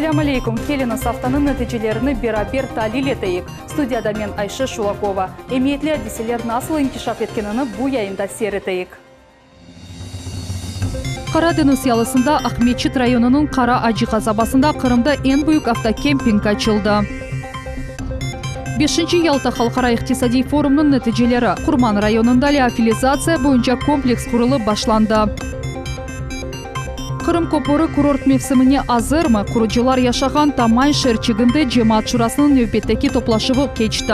Selâm aleykum! Keliñiz, aftanıñ neticelerini beraber talil eteyik. Studiyada men, Ayşe Şulakova. Emiyetli adiseler nasıl inkişaf etkenini bu yayında seyir eteyik. Qara deñiz yalısında Aqmeçit rayonınıñ Qara Acı qasabasında Qırımda eñ büyük avtokemping açıldı. Beşinci Yalta halqara iqtisadiy forumnıñ neticeleri, Qurman rayonında liofilizatsiya boyunca kompleks qurulıp başlandı. Qırım köpüri kurort mevsimine azırmı? Qurucılar yaşağan Tamay şeerçiginde cemaat şurasınıñ nevbetteki toplaşuvı keçti.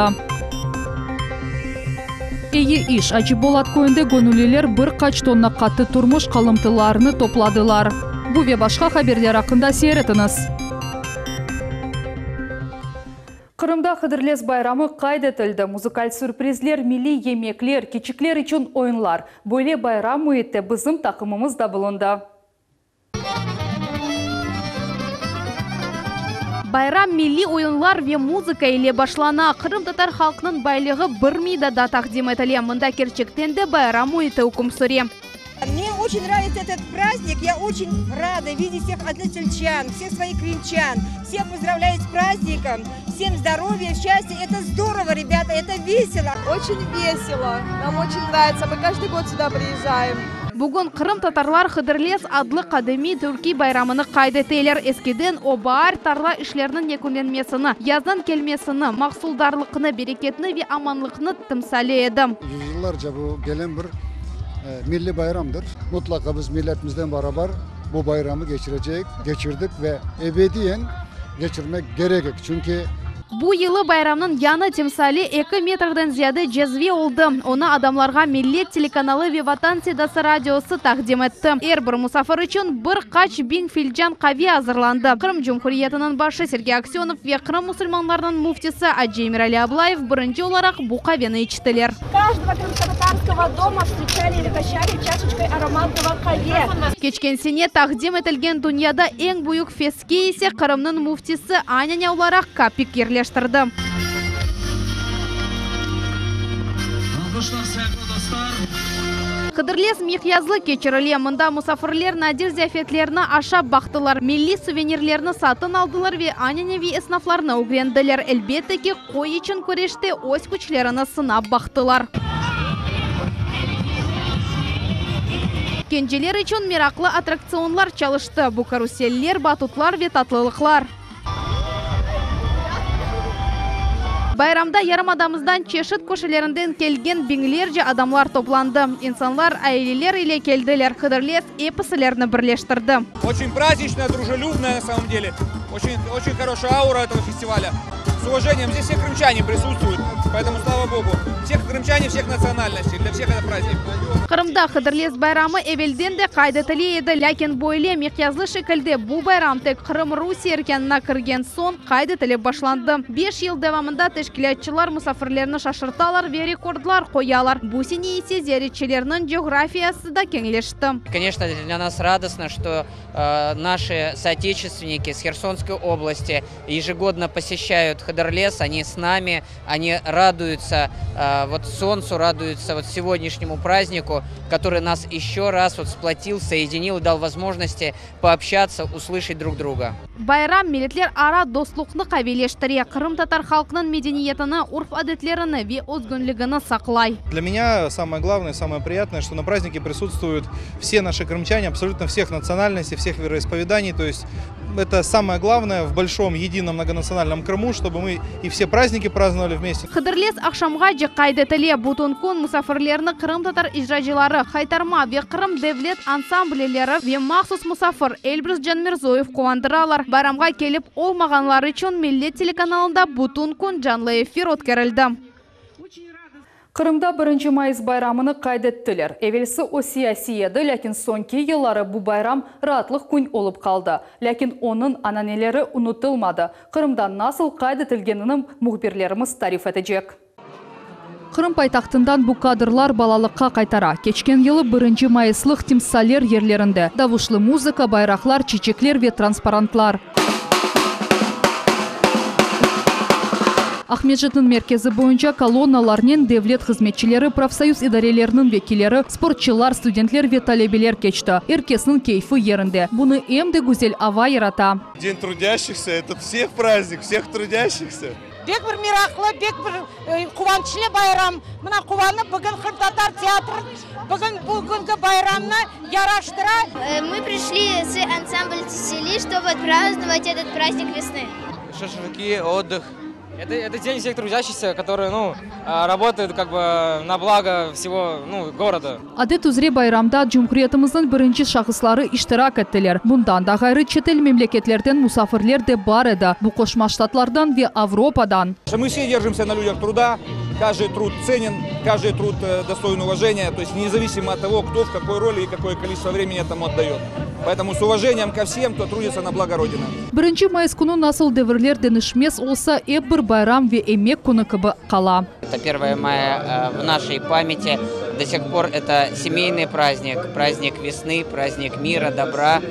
Eyi iş, Acıbolat köyünde göñülliler bir qaç tonna qattı turmuş qalımtılarını topladılar. Bu ve başqa haberler aqqında seyir etiñiz. Qırımda Hıdırlez bayramı qayd etildi. Muzıkal sürprizler, milliy yemekler, kiçikler içün oyunlar. Böyle bayram müitte bizim taqımımız da bulundı. Bayram milliy oyunlar ve muzıka ile başlana. Qırımtatar halqınıñ baylığı bir miydada taqdim etile. Mında kerçekten de bayram müiti üküm süre. Mne oçen nravitsâ etot praznik, ya oçen rada videt vseh odnosельчан, vseh svoih krımçan, vseh pozdravlâyu s praznikom, vsem zdorovya, şçastya, eto zdorovo, rebâta, eto veselo. Oçen veselo, nam oçen nravitsâ, mı každıy god süda priezjaem. Bugün qırımtatarlar Hıdırlez adlı qadimiy türkiy bayramını qayd eteler. Eskiden o, baar tarla işleriniñ yekünlenmesini, yaznıñ kelmesini, mahsuldarlıqnı, bereketni ve amanlıqnı timsali edi. Yüzyıllarca bu gelen bir milliy bayramdır. Mutlaqa biz milletimizden barabar bu bayramı keçireceyik, keçirdik ve ebediyen keçirmek kerekik. Çünki. Bu yılı bayramnıñ yañı timsali eki metrden ziyade cezve oldı. Onı adamlarğa Millet telekanalı ve Vatan sedası radiosı taqdim etti. Er bir musafir içün bir qaç biñ filcan qave azırlandı. Qırım Cumhuriyetiniñ başı Sergey Aksönov ve Qırım musulmanlarınıñ müftisi Acı Emirali Ablayev birinci olaraq bu qaveni içtiler. Каждого крымскотатарского дома встречали или угощали чашечкой ароматного каве. Keçken sene taqdim etilgen dünyada eñ büyük feske ise Qırımnıñ müftisi anane olaraq kapik yerleştirdi. Hıdırlez miqyaslı keçirile, mında musafirler nadir ziyafetlerni aşap baqtılar, milliy suvenirlerni satın aldılar ve ananeviy esnaflarnı ögrendiler, elbette ki, qoy içün küreşte öz küçlerini sınap baqtılar. Kenceler içün meraqlı attraktsionlar çalıştı, bu karuseller, batutlar ve tatlılıqlar. Bayramda yarımadamızdan çeşit köşelerinden kelgen biñlerce adamlar toplandı. İnsanlar aileler ile keldiler, Hıdırlez episilerni birleştirdi. Oçün prazdniçnaya, drujelyubnaya na samom dele. Oçün, oçün horoşaya aura etogo festivalya. S uvajeniyem, zdes vse krımçane prisutstvuют, poetomu slava bogu. Vse krımçane vseh natsionalnostey, dlâ vseh eto prazdnik. Qırımda Hıdırlez bayramı evelden de qayd etile edi, lâkin böyle miqyaslı şekilde bu bayram tek Qırım Rusiye erkânına kirgen soñ qayd etilip başlandı. Beş yıl devamında teşkilâtçılar musafirlerni şaşırtalar ve rekordlar qoyalar. Bu sene ise ziyaretçilerniñ coğrafiyası da keñleşti. Koneçno, dlâ nas radostno, çto naşi sootечествenniki s Hersonskoy oblasti Ежегодно посещают Хыдырлез, они с нами, они радуются вот солнцу, радуются вот сегодняшнему празднику, который нас еще раз вот сплотил, соединил и дал возможности пообщаться, услышать друг друга. Bayram milletler ara dostluqnı qaviyleştire, qırımtatar halqınıñ medeniyetini, urf-adetlerini ve özgünligini saqlay. Для меня самое главное, самое приятное, что на празднике присутствуют все наши крымчане, абсолютно всех национальностей, всех вероисповеданий, то есть Это самое главное в большом едином многонациональном Крыму, чтобы мы и все праздники праздновали вместе. Hıdırlez aqşamğace qayd etile. Bütün kün musafirlerni qırımtatar icracıları, Haytarma ve Qırım devlet ansamblileri ve mahsus musafir Elbrus Canmirzoyev quvandıralar. Bayramğa kelip olmağanlar içün Millet telekanalında bütün kün canlı efir ötkerildi. Qırımda birinci mayıs bayramını qayd ettiler. Evelsi o siyasiy edi, lâkin soñki yılları bu bayram raatlıq kün olıp qaldı. Lâkin onıñ ananeleri unutılmadı. Qırımda nasıl qayd etilgenini mühbirlerimiz tarif etecek. Qırım paytahtından bu kadrlar balalıqqa qaytara. Keçken yılı birinci mayıslıq timsaller yerlerinde davuşlı muzıka, bayraqlar, çiçekler ve transparantlar. Aqmescitniñ merkezi boyunca kolonnalarnen devlet hızmetçileri, profsoyuz idareleriniñ vekilleri, sportçılar, studentler ve talebeler keçti. Er kesniñ keyfi yerinde. Bunı em de güzel ava yarata. День трудящихся, это всех праздник, всех трудящихся. Bek bir meraqlı, bek bir quvançlı bayram. Mına quvanıp bugün qırımtatar teatri bugün bugünki bayramnı yaraştıra. Мы пришли с ансамблем Тесели, чтобы отпраздновать этот праздник весны. Шашлыки, отдых. Это, это день всех трудящихся, которые, ну, работают как бы на благо всего, ну, города. Adet üzre bayramda cumhuriyetimizniñ birinci şahısları iştirak ettiler. Bundan da ğayrı çetel memleketlerden musafirler de bar edi, bu Qoşma Ştatlardan ve Avropadan. Мы все держимся на людях труда, каждый труд ценен, каждый труд достоин уважения, то есть независимо от того, кто в какой роли и какое количество времени этому отдает. Поэтому с уважением ко всем, кто трудится на благо Родины. Birinci mayıs künü nasıl devirler deñişmez olsa, ep bir bayram ve emek künü kibi qala. Это 1 мая в нашей памяти. До сих пор это семейный праздник, праздник весны, праздник мира, добра,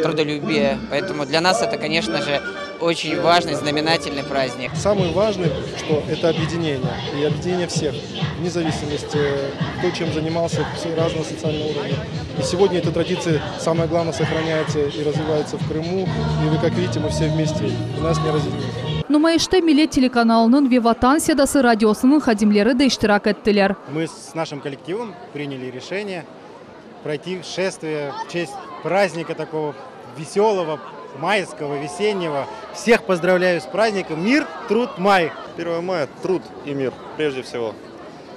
трудолюбия. Поэтому для нас это, конечно же, очень важный, знаменательный праздник. Самое важное, что это объединение. И объединение всех, вне зависимости, кто чем занимался, все разного социального уровня. И сегодня эта традиция, самое главное, сохраняется и развивается в Крыму. И вы, как видите, мы все вместе, и нас не разъединить. Numayışta Millet telekanalınıñ ve Vatan sedası radiosınıñ hadimleri de iştirak ettiler. Мы с нашим коллективом приняли решение пройти шествие в честь праздника такого веселого, майского, весеннего. Всех поздравляю с праздником. Мир, труд, май. 1 мая – труд и мир, прежде всего.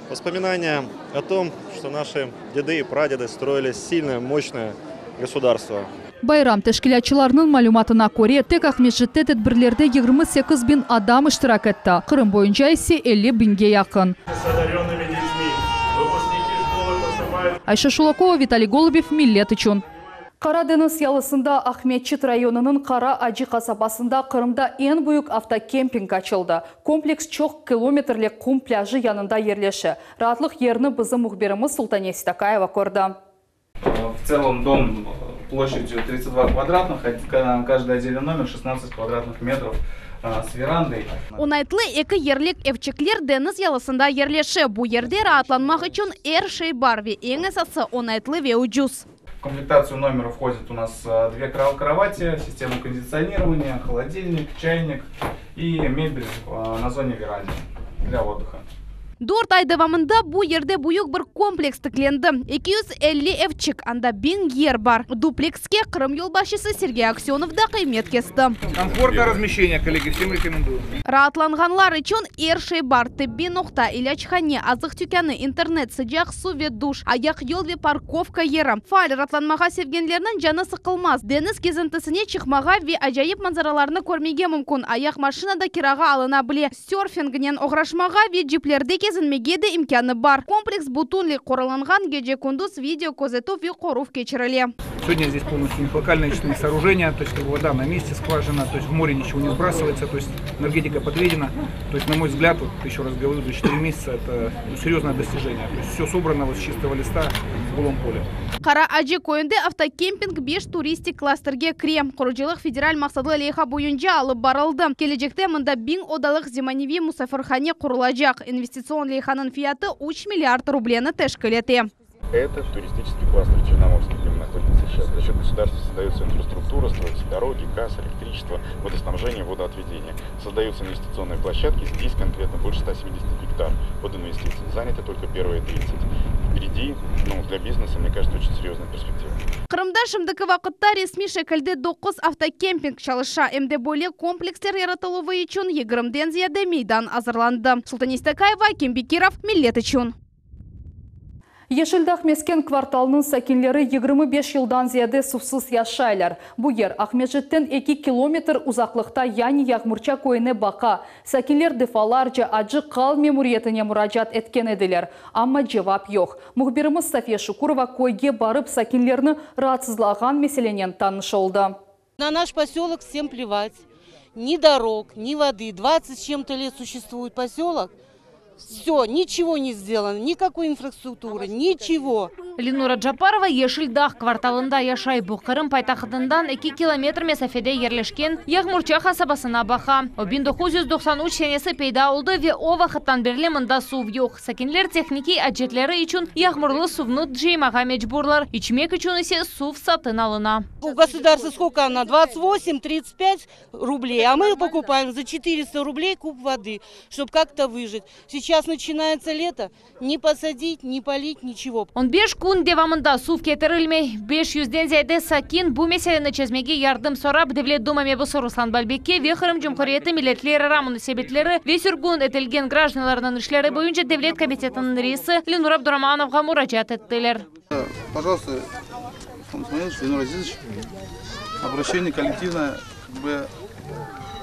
Воспоминания о том, что наши деды и прадеды строили сильное, мощное государство. Bayram teşkilâtçılarınıñ malümatına köre, tek Aqmescitte tedbirlerde 28 biñ adam iştirak etti. Qırım boyunca ise 50 biñge yaqın. С одаренными детьми. Выпускники школы поступают Ayşe Şulakova, Vitaliy Golubev, Millet içün. Qara deñiz yalısında Aqmescit rayonınıñ Qara Acı qasabasında Qırımda eñ büyük avtokemping açıldı. Kompleks çoq kilometrli qum plâjı yanında yerleşe. Raatlıq yerini bizim mühbirimiz Sultane Sitakaeva kördi. В целом дом площадью 32 квадратных, а каждый отдельный номер 16 квадратных метров с верандой. Oñaytlı eki yerlik evçikler deñiz yalısında yerleşe. Bu yerde raatlanmaq içün er şey bar ve eñ esası oñaytlı ve ucuz. В комплектацию номера входит у нас две кровати, система кондиционирования, холодильник, чайник и мебель на зоне веранды для отдыха. 4 ay devamında bu yerde büyük bir kompleks tiklendi. 250 evçik, anda 1000 yer bar. Duplekske Qırım yolbaşçısı Sergey Aksenov da qıymet kesti. Комфортное размещение, коллеги, всем рекомендую. Raatlanğanlar içün er şey bar. Tibbiy noqta, ilâchane, azıq tükânı, internet, sıcaq suv ve duş, ayaqyol ve parkovka yeri. Faal raatlanmağa sevgenlerniñ canı sıqılmaz. Deñiz kezintisine çıqmağa ve acayip manzaralarnı körmege mümkün. Ayaq maşina da kirağa alına bile. Sörfingnen oğraşmağa ve ciplerde kezinmege de imkânı bar. Kompleks bütünley qoralanğan gece-kündüz video közetüv ve qoruv keçirile. Сегодня здесь полностью у них локальные очистные сооружения, то есть как бы вода на месте, скважина, то есть в море ничего не сбрасывается, то есть энергетика подведена. То есть, на мой взгляд, вот еще раз говорю, за 4 месяца это ну, серьезное достижение. То есть все собрано вот с чистого листа в голом поле. Qara Acı köyünde avtokemping 5 turistik klasterge kire. Qurucılıq federal maqsatlı leyha boyunca alıp barıldı. Kelecekte mında 1000 odalıq zemaneviy musafirhane qurulacaq. Investitsion leyhanıñ fiyatı 3 milliard rubleni teşkil ete. Это туристический кластер Черноморский, где мы находимся сейчас. За счет государства создается инфраструктура, строятся дороги, газ, электричество, водоснабжение, водоотведение. Создаются инвестиционные площадки. Здесь конкретно больше 170 гектар под инвестиции. Заняты только первые 30. Впереди, ну, для бизнеса, мне кажется, очень серьезная перспектива. Qırımda şimdiki vaqıtta resmiy şekilde 9 avtokemping çalışa. Em de böyle kompleksler yaratıluvı içün 20-den ziyade meydan azırlandı. Sultan Istakayeva, Akim Bekirov, Millet içün. Yeşil Dağ mesken kvartalınıñ sakinleri 25 yıldan ziyade suvsız yaşaylar. Bu yer Aqmescitten 2 kilometr uzaqlıqta yani Yağmurça köyüne baqa. Sakinler defalarca Acı Qal memuriyetine muracaat etken ediler. Amma cevap yoq. Mühbirimiz Safiye Şukurova köyge barıp sakinlerni raatsızlağan meselenen tanış oldı. На наш поселок всем плевать. Ни дорог, ни воды. 20 с чем-то лет существует поселок. Все, ничего не сделано, никакой инфраструктуры, ничего. Lenura Capparova Yeşil dağ kvartalında yaşay. Bu, Qırım paytahtından eki kilometr mesafede yerleşken Yağmurça qasabasına baqa. O, 1993 senesi peyda oldı ve o vaqıttan berli mında suv yoq. Sakinler tehnikiy acetleri içün yağmurlı suvnı cıymağa mecburlar, içmek içün ise suv satın alına. U gosudarstva skolko ona, 28, 35 rubley, a мы покупаем за 400 rubley kub vody, ştob kak-to vyjit. Seyças naçinayetsâ leto, Ne posadit, ne polit, niçego. On beş kün devamında suv ketirilmey. Beş yüzden ziyade sakin bu meseleni çezmege yardım sorap, Devlet Duma mebusı Ruslan Balbekke ve Qırım Cumhuriyeti milletlerara munasebetleri ve sürgün etilgen grajdanlarnıñ işleri boyunca devlet komitetiniñ reisi Lenur Abduramanovğa muracaat ettiler. Pojaloysta, Ruslan Ismailovich, Lenur Azizoviç, obraşçeniye kollektivnoye, kak bı,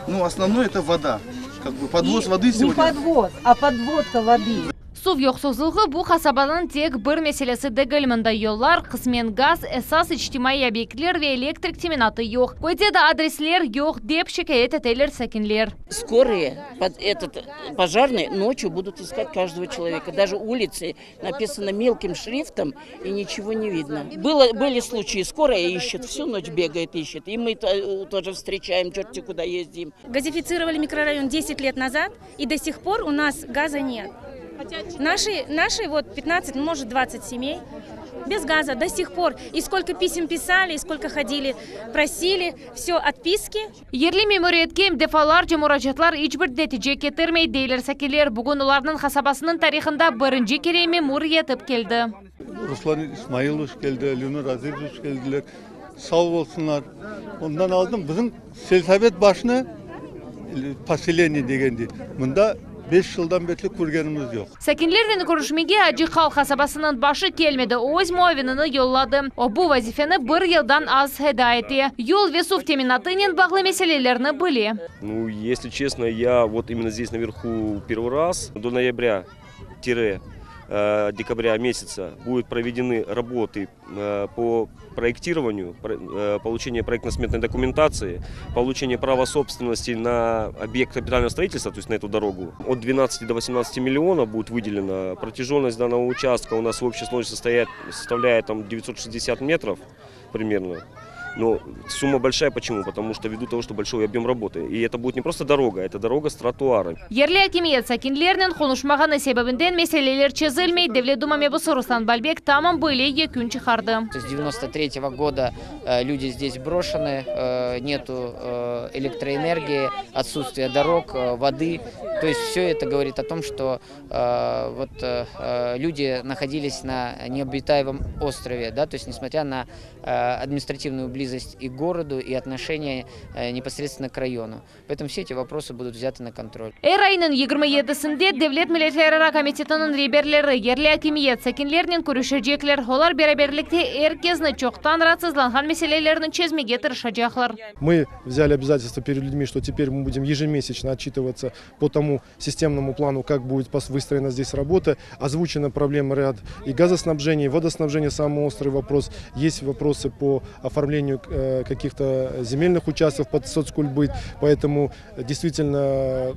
nu, osnovnoye eto voda, kak bı, podvoz vody segodnâ. Ne podvoz, a podvodka vody. Suv yoqsuzlığı bu qasabanıñ tek bir meselesi degil, mında yollar, qısmen gaz, esas içtimaiy obyektler ve elektrik teminatı yoq. Köyde de adresler yoq, dep şikâyet eteler sakinler. Skorıye, etot, pojarnıye noçyu budut iskat každogo çeloveka, daje ulici Napisano melkim şriftom i niçego ne vidno. Bylo, byli sluçayi, skoraya işçet, vsю noç begayet, işçet, i mı тоже vstreçaem, çörti kuda yezdim. Gazifitsirovali mikrorayon deset let nazad, i do sih por u nas gaza net. Naşı, naşı vot pyatnadtsat, mojit dvadtsat semey bez gaza do sih por. I skolko pisem pisali, i skolko hodili, prosili, vsyo otpiski. Yerli memuriyetke defalarca muracaatlar iç bir netice ketirmey, deyler sakinler. Bugün olarnıñ qasabasınıñ tarihında birinci kere memur yetip keldi. Ruslan İsmailoviç keldi, Lenur Azizoviç keldiler, sağ olsunlar. Ondan aldın bizim selsovet başını, poseleniye degendi, mında beş yıldan berli körgenimiz yoq. Sakinlernen körüşmege Acı Qal qasabasınıñ başı kelmedi, öz muavinini yolladı. O, bu vazifeni bir yıldan az eda ete. Yol ve suv teminatınen bağlı meselelerni bile. Nu, esli çestno, ya vot imenno zdes naverhu pervıy raz. Do noyabrâ tire dekabrâ mesetsa budut provedeny rabotı po proektirovaniyu, poluçeniye proektno-smetnoy dokumentatsii, poluçeniye prava sobstvennosti na obyekt kapitalnogo stroitelstva, to est na etu dorogu, ot dvenadtsati do vosemnadtsati millionov budet vydeleno. Protyažennost dannogo uçastka u nas v obşey slojnosti sostavlâet tam 960 metrov primerno. No summa bolşaya počemu? Potomu çto vvidu togo, çto bolşoy obem rabotı. I eto budet ne prosto doroga, eto doroga s trotuarami. Yerli akimiyet sakinlernen qonuşmağanı sebebinden meseleler çezilmey, Devlet Duma mebusı Ruslan Balbek tamam böyle yekün çıqardı. S devyanosto tretego goda lüdi zdes broşenı, netu elektroenergii, otsutstviye dorog, vody. To est vse eto govorit o tom, çto vot lüdi nahodilis na neobitaemom ostrove, da, to est nesmotrâ na administrativnuyu blizost i k gorodu, i otnoşeniye neposredstvenno k rayonu. Poetomu vse eti voprosı budut vzâtı na kontrol. Er aynıñ 27-sinde Devlet milletlerara komitetiniñ reberleri, yerli akimiyet, sakinlernen körüşecekler. Olar beraberlikte er kezni çoqtan raatsızlanğan meselelerni çezmege tırışacaqlar. Mı vzâli obязательство pered lüdmi, çto teper mı budem yejemesyaçno otçitıvatsâ po tomu sistemnomu planu, kak budet vıstroena zdes rabota. Ozvuçeno problema râd i gazosnabženiya, i vodoснabženiya, samıy ostrıy vopros. Est voprosı po oformleniyu kakih-to zemельных uçastkov pod sotskulbyt. Poetomu, deystvitelno,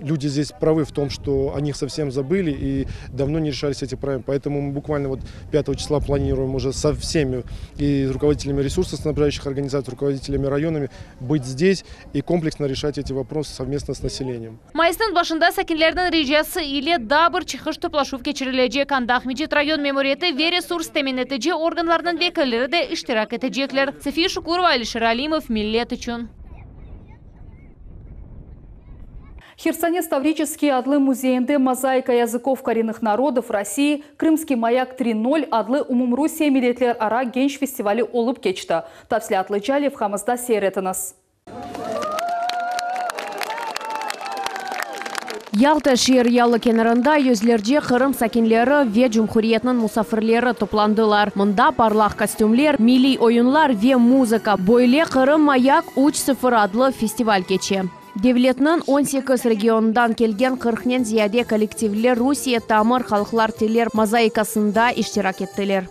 lüdi zdes pravı v tom, çto o nih sovsem zabıli i davno ne rişalis eti problemy. Poetomu mı bukvalno vot pyatogo çisla planiruem uje so vsemi i rukovoditelyami resursosnabžaüşih organizatsiy, rukovoditelyami rayonami bıt zdes i kompleksno rişat eti voprosı sovmestno s naseleniyem. Mayısnıñ başında sakinlerniñ ricası ile daa bir çıqış toplaşuv keçirilecek, anda Aqmescit rayon memuriyeti ve resurs temin etici organlarnıñ vekilleri de iştirak etecekler. Safiye Şukurova, Alişer Alimov, Millet içün. Hersones Tavriçeskiy adlı müzeyinde Mozaika yazıkov korennıh narodov Rossii, Krımskiy mayak tri nol adlı Umumrusiye milletlerara genç festivali olıp keçti. Tafsilâtlıca levhamızda seyir etiñiz. Yalta şeer yalı kenarında yüzlerce Qırım sakinleri ve cumhuriyetniñ musafirleri toplandılar. Mında parlaq kostümler, milliy oyunlar ve muzıka, böyle Qırım Mayak üç sıfır adlı festival keçe. Devletniñ on sekiz regionından kelgen qırqnen ziyade kollektivler Rusiye tamır halqlar tiller mozaikasında iştirak ettiler.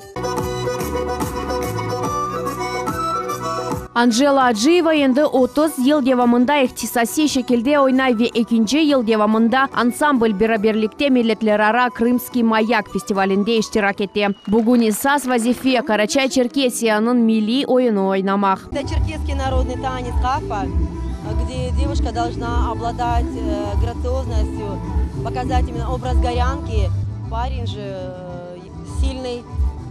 Anjela Acıyeva endi 30 yıl devamında ihtisasiy şekilde oynay ve ekinci yıl devamında ansambl beraberlikte milletlerara Krımskiy mayak festivalinde iştirak ete. Bugün esas vazife, Qaraçay-Çerkesiyanıñ milliy oyunı oynamaq. Это черкесский народный танец кафа, где девушка должна обладать грациозностью, показать именно образ горянки. Парень же сильный,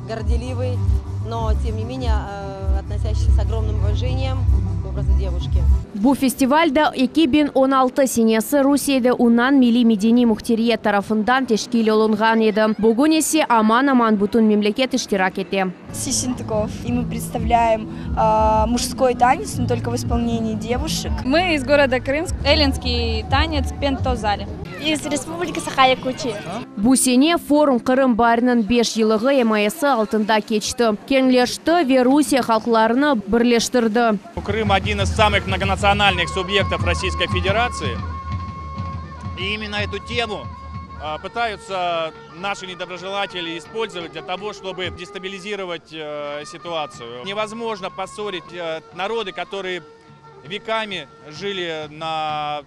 горделивый, но тем не менее относящийся с огромным уважением к образу девушки. Bu festival de 2016 senesi Rusiyede Ünan milliy medeniy muhteriyet tarafından teşkil olunğan edi. Bugün ise aman-aman bütün memleket iştirak ete. Сисинтыков. И мы представляем мужской танец, но только в исполнении девушек. Мы из города Крымск, эллинский танец пентозали. Из Республики Саха-Якутия. Bu sene forum Qırım baariniñ 5 yıllığı emayesi altında keçti. Keñleşti ve Rusiye halqlarını birleştirdi. Крым один из самых многонациональных субъектов Российской Федерации. И именно эту тему пытаются наши недоброжелатели использовать для того, чтобы дестабилизировать э, ситуацию. Невозможно поссорить э, народы, которые веками жили на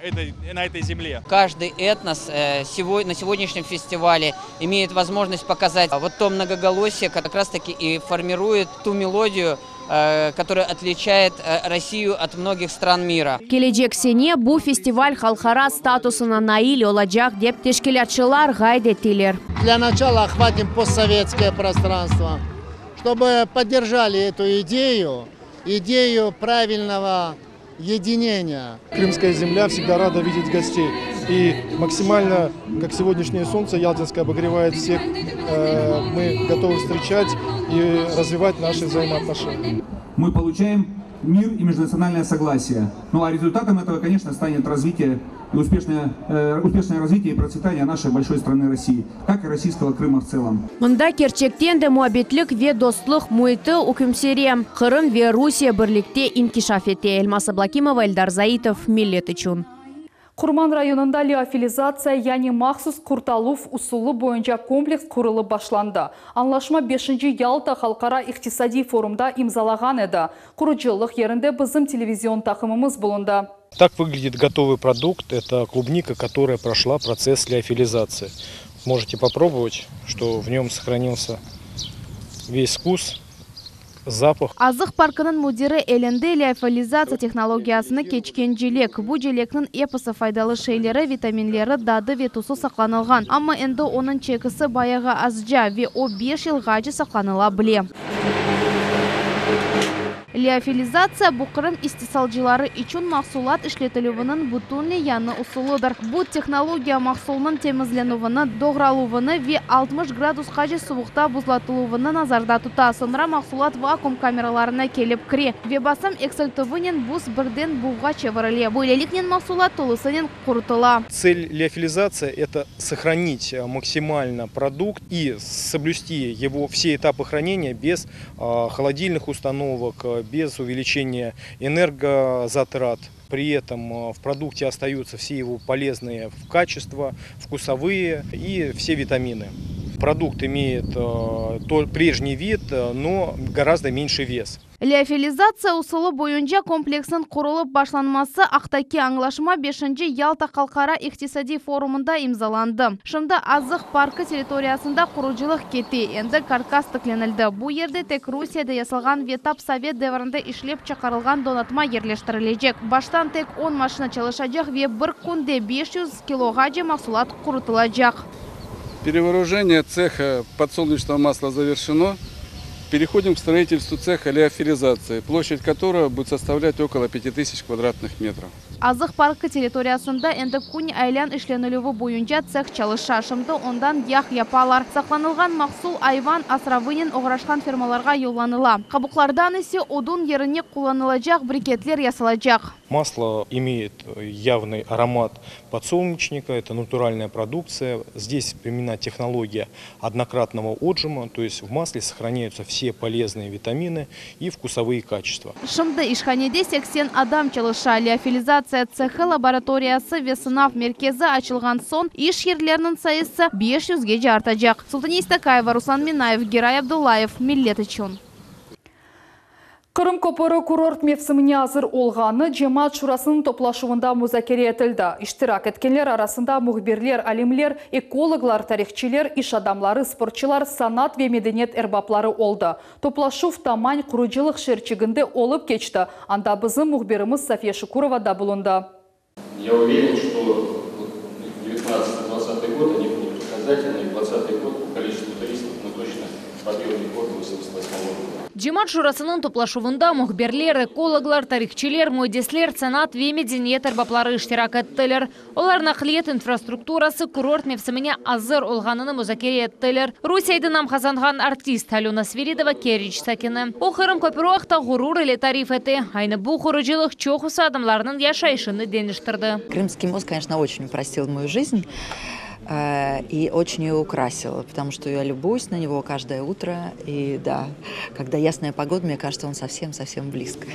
этой, на этой земле. Каждый этнос э, на сегодняшнем фестивале имеет возможность показать вот то многоголосие, как раз таки и формирует ту мелодию, э, которая отличает э, Россию от многих стран мира. Kelecek sene bu festival halqara statusına nail olacaq dep teşkilâtçılar qayd ettiler. Для начала охватим постсоветское пространство, чтобы поддержали эту идею, идею правильного единения. Крымская земля всегда рада видеть гостей. И максимально, как сегодняшнее солнце ялтинское обогревает всех, э, мы готовы встречать и развивать наши взаимоотношения. Мы получаем мир и межнациональное согласие. Ну а результатом этого, конечно, станет развитие и успешное, э, успешное развитие и процветание нашей большой страны России, как и российского Крыма в целом. Mında kerçekten de muabbetlik ve dostluq müiti üküm süre. Qırım ve Rusiye birlikte inkişaf ete. Elmaz Ablakimova, Eldar Zaitov, Millet içün. Qurman rayonında liofilizatsiya, yani mahsus qurtaluv usulı boyunca kompleks qurulıp başlandı. Añlaşma 5. Yalta halqara iqtisadiy forumda imzalağan edi. Qurucılıq yerinde bizim televizion taqımımız bulundı. Так выглядит готовый продукт. Это клубника, которая прошла процесс лиофилизации. Можете попробовать, что в нем сохранился весь вкус, запах. Azıq parkınıñ müdiri elinde liofilizatsiya tehnologiyasını keçken celek. Bu celekniñ episi faydalı şeyleri, vitaminleri, tadı ve tüsü saqlanılğan. Amma endi onıñ çekisi bayağı azca ve o 5 yılğace saqlanıla bile. Liofilizatsiya bu Qırım istisalcıları içün mahsulat işletilüviniñ bütünley yañı usulıdır. Bu tehnologiya mahsulnıñ temizlenüvini, doğraluvını ve 60 gradusqace suvuqta buzlatıluvını nazarda tuta. Soñra mahsulat vakuum kameralarına kelip kire ve basım eksiltüvinen buz birden buvğa çevirile. Böyleliknen mahsulat tolusınen qurutıla. Цель лиофилизации – это сохранить э, максимально продукт и соблюсти его все этапы хранения без э, холодильных установок, э, без увеличения энергозатрат. При этом в продукте остаются все его полезные качества, вкусовые и все витамины. Продукт имеет прежний вид, но гораздо меньший вес. Liofilizatsiya usulı boyunca kompleksniñ qurulıp başlanması aqtaki añlaşma 5. Yalta halqara iqtisadiy forumında imzalandı. Şimdi Azıq parkı territoriyasında qurucılıq kete. Endi karkas tiklenildi. Bu yerde tek Rusiyada yasalğan ve tap Sovet devrinde işlep çıqarılğan donatma yerleştirilecek. Baştan tek 10 maşina çalışacaq ve bir künde 500 kiloğace mahsulat qurutılacaq. Перевооружение цеха подсолнечного масла завершено. Переходим к строительству цеха лиофилизации, площадь которого будет составлять около 5000 квадратных метров. Azıq parkı territoriyasında endi kün aylan işlenilüvi boyunca tseh çalışa. Şimdi ondan yağ yapalar. Saqlanılğan mahsul ayvan asravınen oğraşqan fermalarğa yollanıla. Qabuqlardan ise odun yerine qullanılacaq briketler yasalacaq. Масло имеет явный аромат подсолнечника, это натуральная продукция. Здесь применена технология однократного отжима, то есть в масле сохраняются все полезные витамины и вкусовые качества. Şimdi işhanede 80 adam çalışa. Liofilizatsiya tsehı laboratoriyası ve sınav merkezi açılğan soñ iş yerleriniñ sayısı 500gece artacaq. Sultaniye Istakayeva, Ruslan Minayev, Giray Abdullayev, Millet içün. Qırım köpüri kurort mevsimine azır olğanı Cemaat şurasınıñ toplaşuvında muzakere etildi. İştirak etkenler arasında mühbirler, alimler, ekologlar, tarihçiler, iş adamları, sportçılar, sanat ve medeniyet erbapları oldı. Toplaşuv Taman qurucılıq şeerçiginde olıp keçti, anda bizim mühbirimiz Safiye Şukurova da bulundı. Я уверен, что 19-20 год они будут показательны. 20 год по количеству туристов мы точно побьем рекорд 88 года. Cemaat şurasınıñ toplaşuvında mühbirler, ekologlar, tarihçiler, müendisler, sanat ve medeniyet erbapları iştirak ettiler. Olar naqliyat infrastrukturası kurort mevsimine azır olğanını muzakere ettiler. Rusiyede nam qazanğan artist Alöna Sviridova Keriç sakini. O, Qırım köpüri aqta ğurur ile tarif ete. Aynı bu qurucılıq çoqusı adamlarnıñ yaşayışını deñiştirdi. Крымский мост, конечно, очень упростил мою жизнь и очень ее украсил, потому что я любуюсь на него каждое утро. И да, когда ясная погода, мне кажется, он совсем-совсем близко.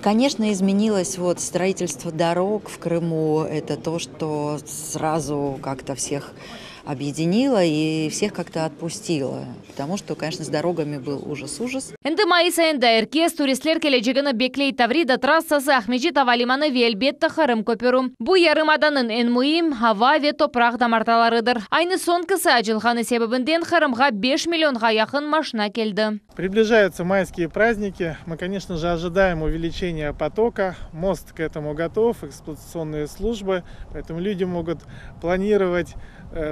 Конечно, изменилось вот строительство дорог в Крыму. Это то, что сразу как-то всех объединило и всех как-то отпустило. Потому что, конечно, с дорогами был ужас-ужас. Endi mayıs ayında er kes turistler kelecegini bekley Tavrida trassası, Aqmescit ava limanı ve elbette Qırım köpüri. Bu yarımadanıñ eñ müim ava ve topraq damartılarıdır. Aynı soñkisi açılğanı sebebinden Qırımğa 5 millionğa yaqın maşina keldi. Приближаются майские праздники. Мы, конечно же, ожидаем увеличения потока. Мост к этому готов, эксплуатационные службы. Поэтому люди могут планировать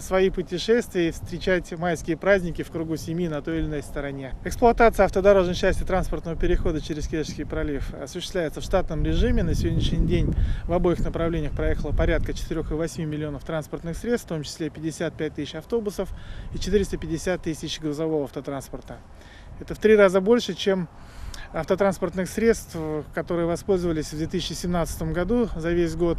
свои путешествия и встречать майские праздники в кругу семьи на той или иной стороне. Эксплуатация автодорожной части транспортного перехода через Керченский пролив осуществляется в штатном режиме. На сегодняшний день в обоих направлениях проехало порядка 4,8 миллионов транспортных средств, в том числе 55 тысяч автобусов и 450 тысяч грузового автотранспорта. Это в три раза больше, чем автотранспортных средств, которые воспользовались в 2017 году за весь год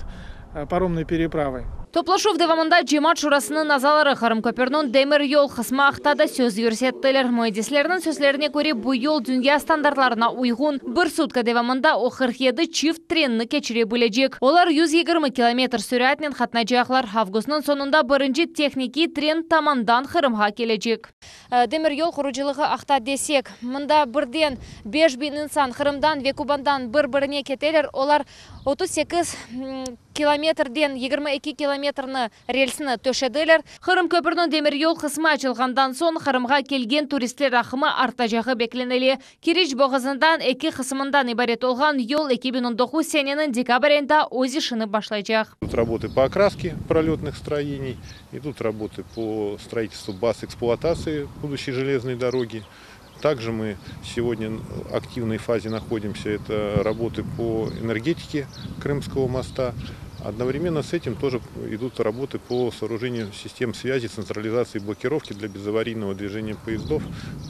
паромной переправой. Toplaşuv devamında Cemaat şurasınıñ azaları Qırım köpüriniñ demir yol qısmı aqta da söz yürsettiler. Müendislerniñ sözlerine köre bu yol dünya standartlarına uyğun. Bir sutka devamında o 47 çift trenni keçire bilecek. Olar 120 kilometr süratnen qatnaycaqlar. Avgustnıñ soñunda birinci tehnikiy tren Tamandan Qırımğa kelecek. Demir yol qurucılığı aqta desek. Mında birden 5000 insan Qırımdan ve Kubandan bir-birine keteler. Olar 38 kilometrden 22 kilometrni relsini töşediler. Qırım köprüniñ demir yol qısmı açılğandan soñ Qırımğa kelgen turistler aqımı artacağı beklenile. Keriç boğazından eki qısmından ibaret olğan yol 2019 seneniñ dekabr ayında öz işini başlaycaq. Идут работы по окраске пролетных строений, идут работы по строительству баз эксплуатации будущей железной дороги. Также мы сегодня в активной фазе находимся, это работы по энергетике Крымского моста. Одновременно с этим тоже идут работы по сооружению систем связи, централизации и блокировки для безаварийного движения поездов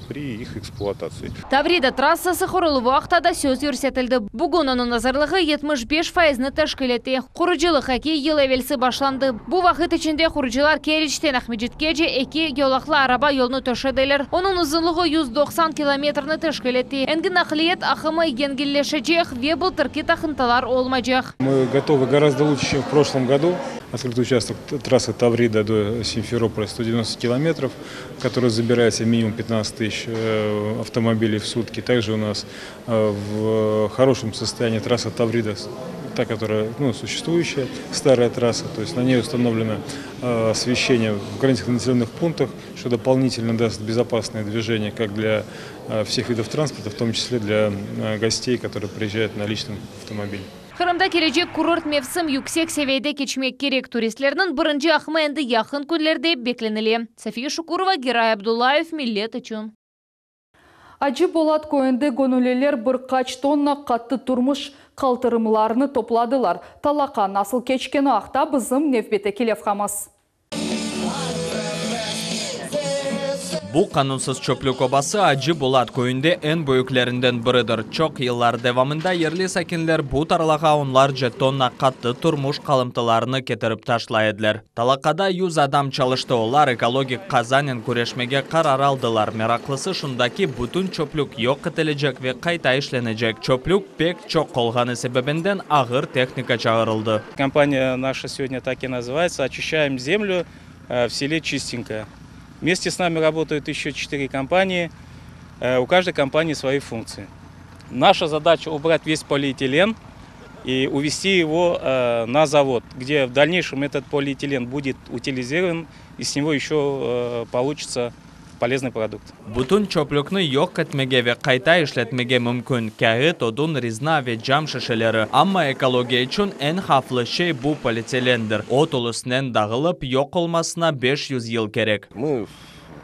при их эксплуатации. Tavrida trassası quruluvı aqta da söz yürsetildi. Bugün onıñ azırlığı 75 faizni teşkil ete. Qurucılıq eki yıl evelsi başlandı. Bu vaqıt içinde qurucılar Keriçten Aqmescitkece eki yolaqlı araba yolunı töşediler. Onıñ uzunlığı 190 kilometrni teşkil ete. Endi naqliyat aqımı yengilleşecek ve bıltırki taqıntılar olmaycaq. Мы готовы гораздо лучше, чем в прошлом году. Открытый участок трассы Таврида до Симферополя 190 километров, который забирается минимум 15 тысяч автомобилей в сутки. Также у нас в хорошем состоянии трасса Таврида, та, которая ну, существующая, старая трасса, то есть на ней установлено освещение в границах населенных пунктах, что дополнительно даст безопасное движение как для всех видов транспорта, в том числе для гостей, которые приезжают на личном автомобиле. Qırımda kelecek kurort mevsim yüksek seviyede keçmek kerek turistlerniñ birinci aqımı endi yaqın künlerde beklenile. Safiye Şukurova, Giray Abdullayev, Millet içün. Acı Bolat köyünde göñülliler bir qaç tonna qattı turmuş qaltırımlarını topladılar. Talaqa nasıl keçkeni aqta bizim nevbetteki levhamız. Bu qanunsız çöplük obası Acı Bolat köyünde eñ büyüklerinden biridir. Çoq yıllar devamında yerli sakinler bu tarlağa onlarca tonna qattı turmuş qalımtılarını ketirip taşlay ediler. Talaqada 100 adam çalıştı. Olar ekologik qazanen küreşmege qarar aldılar. Meraqlısı şunda ki, bütün çöplük yoq etilecek ve qayta işlenecek. Çöplük pek çoq olğanı sebebinden ağır tehnika çağırıldı. Компания наша сегодня так и называется «Очищаем землю в селе Чистенькое». Вместе с нами работают еще четыре компании. У каждой компании свои функции. Наша задача убрать весь полиэтилен и увезти его на завод, где в дальнейшем этот полиэтилен будет утилизирован, и с него еще получится полезный продукт. Bütün çöplükni yoq etmege ve qayta işletmege mümkün, kâğıt, odun, rezina ve cam şişeleri. Amma ekologiya içün eñ havflı şey bu polietilendir, o tolusınen dağılıp yoq olmasına 500 yıl kerek. Мы,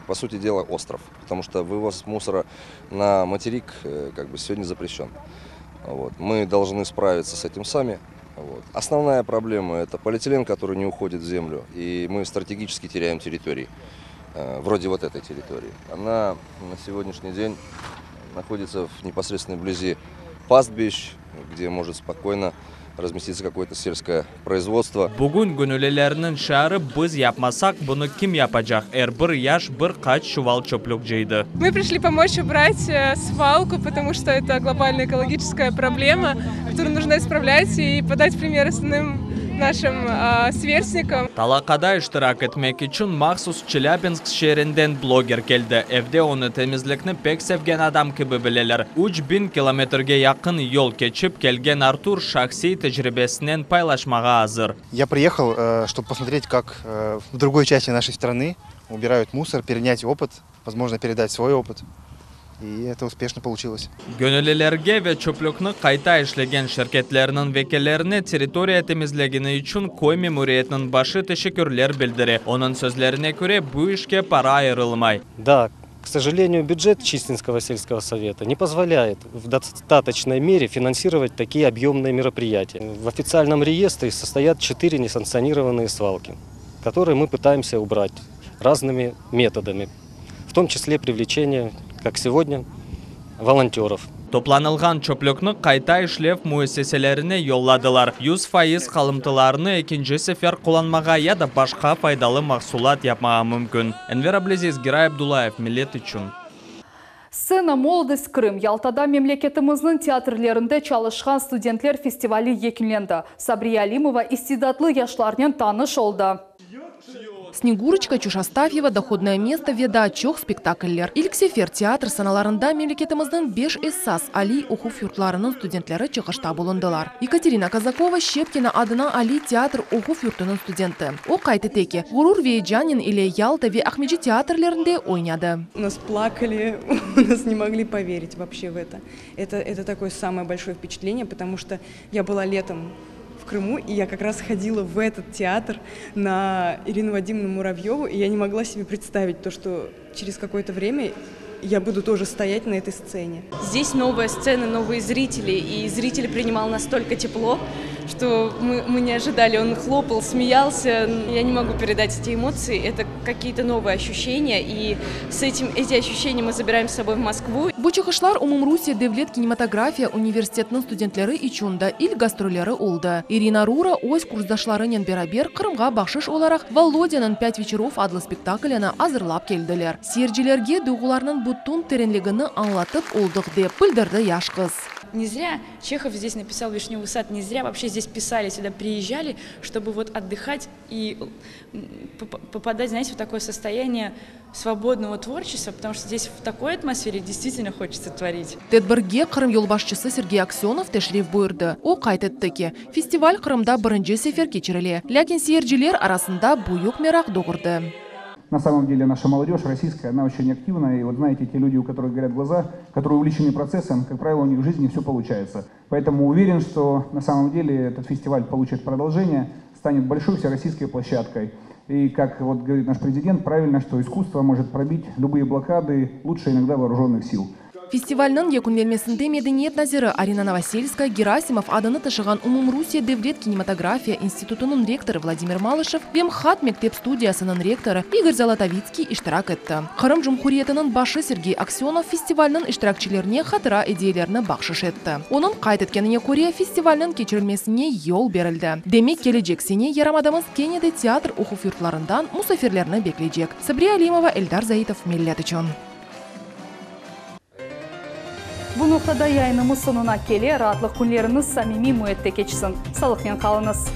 по сути дела, остров, потому что вывоз мусора на материк как бы сегодня запрещен. Вот. Мы должны справиться с этим сами. Вот. Основная проблема – это полиэтилен, который не уходит в землю, и мы стратегически теряем территории, вроде вот этой территории. Она на сегодняшний день находится в непосредственной близи пастбищ, где может спокойно разместиться какое-то сельское производство. Bugün göñüllilerniñ şiarı Biz yapmasaq, bunı kim yapacaq? Er bir yaş bir qaç çuval çöplük cıydı. Мы пришли помочь убрать э, свалку, потому что это глобальная экологическая проблема, которую нужно исправлять и подать пример остальным нашим сверстникам. Talaqada iştirak etmek içün mahsus Çelâbinsk şeerinden bloger keldi. Evde onı temizlikni pek sevgen adam kibi bileler. 3000 kilometrge yaqın yol keçip kelgen Artur şahsiy tecribesinen paylaşmağa azır. Я приехал, э, чтобы посмотреть, как э, в другой части нашей страны убирают мусор, перенять опыт, возможно, передать свой опыт. И это успешно получилось. Göñüllilerge ve çöplükni qayta işlegen şirketlerniñ vekillerine territoriya temizlegeni içün köy memuriyetiniñ başı teşekkürler bildire. Onıñ sözlerine köre, bu işke para ayırılmay. Да, к сожалению, бюджет Чистинского сельского совета не позволяет в достаточной мере финансировать такие объемные мероприятия. В официальном реестре состоят четыре несанкционированные свалки, которые мы пытаемся убрать разными методами, в том числе привлечение, как сегодня, волонтеров. Toplanılğan çöplükni qayta işlev müessiselerine yolladılar. 100% qalımtılarını ekinci sefer qullanmağa ya da başqa faydalı mahsulat yapmağa mümkün. Enver Ablâziz, Giray Abdullayev, Millet içün. Сцена Молодость Крым Yaltada memleketimizniñ teatrlerinde çalışqan studentler festivali yekünlendi. Sabriye Alimova istidatlı yaşlarnen tanış oldı. Снегурочка, Чушь Астафьева, Доходное место ve daa çoq spektakller. İlk sefer teatr sanalarında memleketimizniñ beş esas aliy oquv yurtlarınıñ studentleri çıqışta bulundılar. Yekaterina Kazakova Şçepkina adına aliy teatr oquv yurtunıñ studenti. O qayd ete ki, ğurur ve eyecanen ile Yalta ve Aqmescit teatrlerinde oynadı. У нас плакали, у нас не могли поверить вообще в это. Это, это такое самое большое впечатление, потому что я была летом в Крыму, и я как раз ходила в этот театр на Ирину Вадимовну Муравьеву, и я не могла себе представить то, что через какое-то время я буду тоже стоять на этой сцене. Здесь новая сцена, новые зрители, и зритель принимал настолько тепло, что мы, мы не ожидали. Он хлопал, смеялся. Я не могу передать эти эмоции. Это какие-то новые ощущения, и с этим, эти ощущения мы забираем с собой в Москву. Bu çıqışlar Umumrusiye devlet kinematografiya universitetiniñ studentleri içün de ilk gastrolleri oldı. İrina Rura öz kursdaşlarınen beraber Qırımğa bahşış olaraq Volodyanıñ Pât veçerov adlı spektaklini azırlap keldiler. Seyircilerge duyğularnıñ bütün terenligini añlatıp oldıq, dep bildirdi yaş qız. Не зря Чехов здесь написал «Вишневый сад», не зря вообще здесь писали, сюда приезжали, чтобы вот отдыхать и попадать, знаете, в такое состояние свободного творчества, потому что здесь в такой атмосфере действительно хочется творить. Tedbirge Qırım yolbaşçısı Sergey Aksönov teşrif buyurdı. O qayd etti ki, festival Qırımda birinci sefer keçirile, lâkin seyirciler arasında büyük meraq doğurdı. На самом деле наша молодежь российская, она очень активная. И вот знаете, те люди, у которых горят глаза, которые увлечены процессом, как правило, у них в жизни все получается. Поэтому уверен, что на самом деле этот фестиваль получит продолжение, станет большой всероссийской площадкой. И как вот говорит наш президент, правильно, что искусство может пробить любые блокады, лучше иногда вооруженных сил. Festivalniñ yekünlenmesinde medeniyet naziri Arina Novoselskaya Gerasimov adını taşığan Umumrusiye devlet kinematografiya institutınıñ rektorı Vladimir Malışev ve MHAT mektep studiyasınıñ rektorı İgor Zolotovitskiy iştirak etti. Qırım Cumhuriyetiniñ başı Sergey Aksönov festivalniñ iştirakçilerine hatıra ediyelerini bahşış etti. Onıñ qayd etkenine köre, festivalniñ keçirilmesine yol berildi. Demek, kelecek sene yarımadamız kene de teatr oquv yurtlarından musafirlerni bekleycek. Sabriye Alimova, Eldar Zaitov, Millet içün. Bu noqtada yayınımız soñuna kele. Raatlıq künleriñiz samimiy müitte keçsin. Sağlıqnen qalıñız.